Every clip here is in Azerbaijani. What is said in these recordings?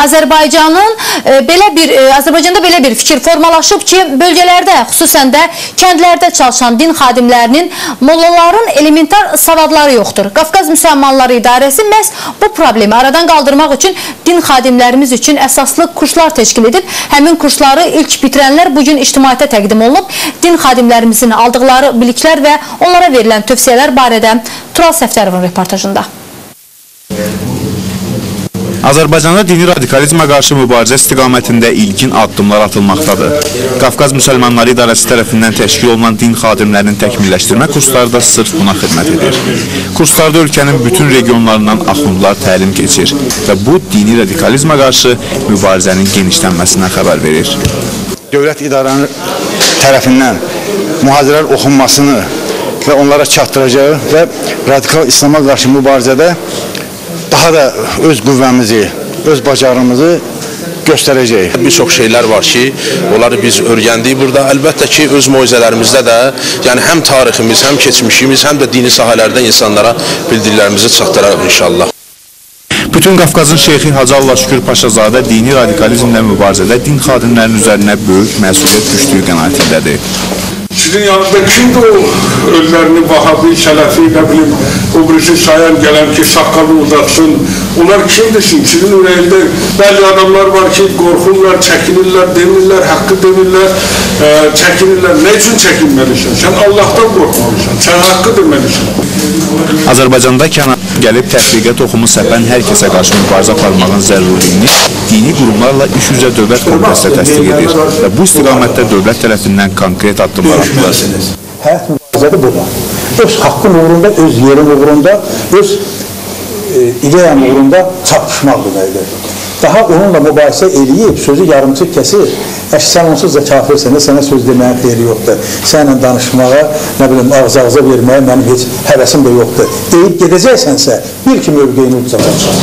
Azərbaycanın Azərbaycanda belə bir fikir formalaşıb ki, bölgələrdə, xüsusən də kəndlərdə çalışan din xadimlərinin, mollaların elementar savadları yoxdur. Qafqaz Müsəlmanları İdarəsi məhz bu problemi aradan qaldırmaq üçün din xadimlərimiz üçün əsaslı kurslar təşkil edib. Həmin kursları ilk bitirənlər bugün ictimaiyyətə təqdim olunub. Din xadimlərimizin aldıqları biliklər və onlara verilən tövsiyələr barədə Tural Səftərovun reportajında. Azərbaycanda dini radikalizmə qarşı mübarizə istiqamətində ilkin addımlar atılmaqdadır. Qafqaz Müsəlmanları İdarəsi tərəfindən təşkil olunan din xadimlərinin təkmilləşdirmə kursları da sırf buna xidmət edir. Kurslarda ölkənin bütün regionlarından axundlar təlim keçir və bu dini radikalizmə qarşı mübarizənin genişlənməsindən xəbər verir. Dövlət idarənin tərəfindən mühazirələr oxunmasını və onlara çatdıracağı və radikal İslama qarşı mübarizədə daha da öz qüvvəmizi, öz bacarığımızı göstərəcəyik. Bir çox şeylər var ki, onları biz öyrəndik burada. Əlbəttə ki, öz moizələrimizdə də, yəni həm tariximiz, həm keçmişimiz, həm də dini sahələrdə insanlara bildiklərimizi çatdırarıq inşallah. Bütün Qafqazın şeyxi Hacı Allahşükür Paşazadə dini radikalizmlə mübarizədə din xadimlərinin üzərinə böyük məsuliyyət düşdüyü qənaətindədir. Sizin yanınızda kimdir o özlərini Vahabi, Sələfi, nə bilim, o birisi sayan gələn ki, saqqalını uzatsın? Onlar kimdir? Sizin ürəyində bəzi adamlar var ki, qorxurlar, çəkinirlər, demirlər, haqqı demirlər, çəkinirlər. Nə üçün çəkinməlisən? Sən Allahdan qorxmalısan, sən haqqı deməlisən. Azərbaycanda kənar gəlib təfriqə toxumu səpən hər kəsə qarşı mübarizə aparmağın zəruriliyini dini qurumlarla iş üzrə Dövlət Komitəsi də təsdiq edir və bu istiqamətdə dövlət tərəfindən konkret addımlar atılır. Həyat mübarizədir burada. Öz haqqın uğrunda, öz yerin uğrunda, öz ideyanın uğrunda çarpışmaq deməkdir. Daha onunla mübahisə eləyib, sözü yarımçıq kəsir. Sən onsuz da kafirsən, sənə söz deməyin xeyri yoxdur. Sənlə danışmağa, nə bilim, ağız-ağıza verməyə mənim heç həvəsim də yoxdur. Deyib gedəcəksənsə, bir ki mövqeyini udacaqsan.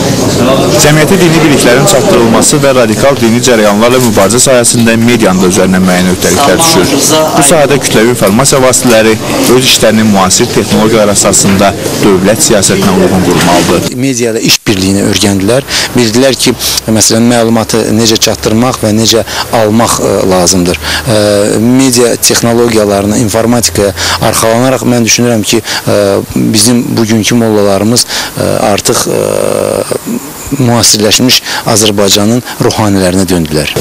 Cəmiyyətə dini biliklərin çatdırılması və radikal dini cərəyanlarla mübarizə sayəsində medianın da üzərinə müəyyən öhdəliklər düşür. Bu sahədə kütləvi informasiya vasitələri öz işlərini müasir texnologiyalar əsasında dövlət siyasətinə uyğun qurmalıdır. Media ilə iş birliyini öyrəndilər. Bildilər ki, məsələn, məlumatı necə çatdırmaq və necə almaq lazımdır. Media texnologiyalarına, informatikaya arxalanaraq mən düşünürəm ki, bizim bugünkü mollalarımız artıq müasirləşmiş Azərbaycanın ruhanilərinə döndülər.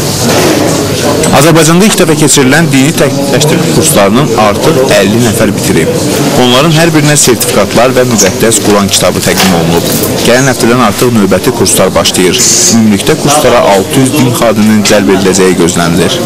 Azərbaycanda ilk dəfə keçirilən dini təkmilləşdirmə kurslarının artıq 50 nəfər bitirib. Onların hər birinə sertifikatlar və müqəddəs Quran kitabı təqdim olunub. Gələn həftədən artıq növbəti kurslar başlayır. Ümumilikdə kurslara 600 din xadiminin cəlb ediləcəyi gözlənilir.